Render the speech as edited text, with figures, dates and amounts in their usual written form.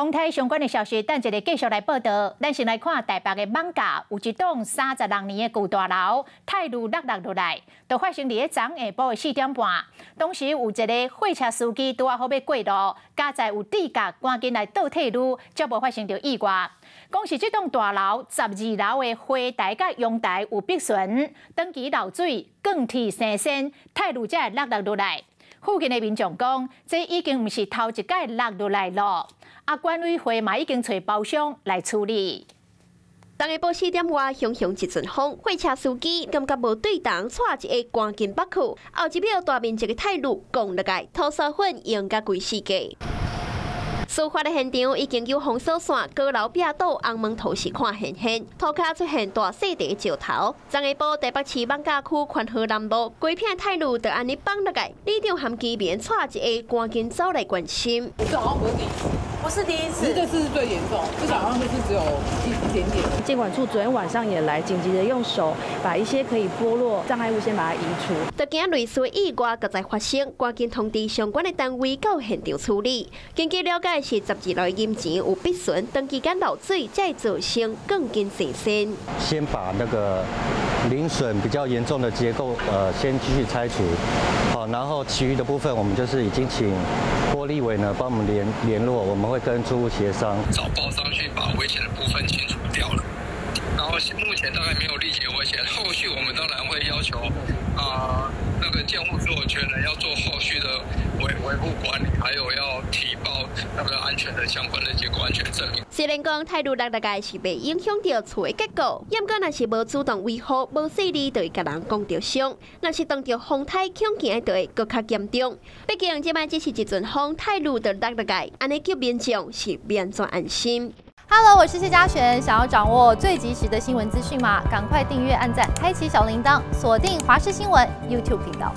風颱相關的消息，等一下繼續來報道。咱先來看台北的艋舺，有一棟36年的舊大樓，泰攄落落來，就發生佇咧昨下晡的4點半。當時有一个貨車司機拄仔好欲過路，佳哉有智覺，趕緊來倒退嚕，才無發生著意外。講是這棟大樓12樓的花台佮陽台有壁損，長期漏水、鋼鐵生鉎，泰攄才會落落來。附近的民眾講，這已經毋是頭一擺落落來囉。啊，管委會嘛已經揣包商來處理。昨下晡4點外，雄雄一陣風，貨車司機感覺無對動，掣一下趕緊北去，後一秒大面積的泰攄降落來，土沙粉淹甲規世界。事發的現場已經有封鎖線，高樓壁倒，紅毛塗是看現現，塗跤出現大細塊石頭。昨下晡台北市艋舺區寬和南路，規片泰攄就按呢放落來，里長和居民掣一下，趕緊走來關心。這好像不是第一次，不是第一次，這次是最嚴重，之前好像就是只有一點點。建管處昨天晚上也來緊急的用手把一些可以剝落障礙物先把它移除。就驚類似意外閣再發生，趕緊通知相關的單位到現場處理。根據了解，是12樓陰錢有壁損，長期間漏水，才會造成鋼筋生鉎。先把那個鄰損比較嚴重的結構，先繼續拆除，好，然後其餘的部分，我們就是已經請郭立偉呢幫我們聯絡，我們會跟住戶協商，找包商去把危險的部分清除掉了。然後目前大概沒有立即危險，後續我們當然會要求那個建物所有權人要做後續的維護管理，還有要提報那個安全的相關的結構安全證明。雖然講泰攄落落來是袂影響著厝的結構，毋過若是無主動維護、無細膩，就會共人講著傷。若是當著風颱恐驚就會閣較嚴重。畢竟這擺只是一陣風，泰攄就落落來，按呢叫民眾是欲按怎安心？ Hello，我是謝嘉璇。想要掌握最及時的新聞資訊嗎？趕快訂閱、按讚、開啟小鈴鐺，鎖定華視新聞 YouTube 頻道。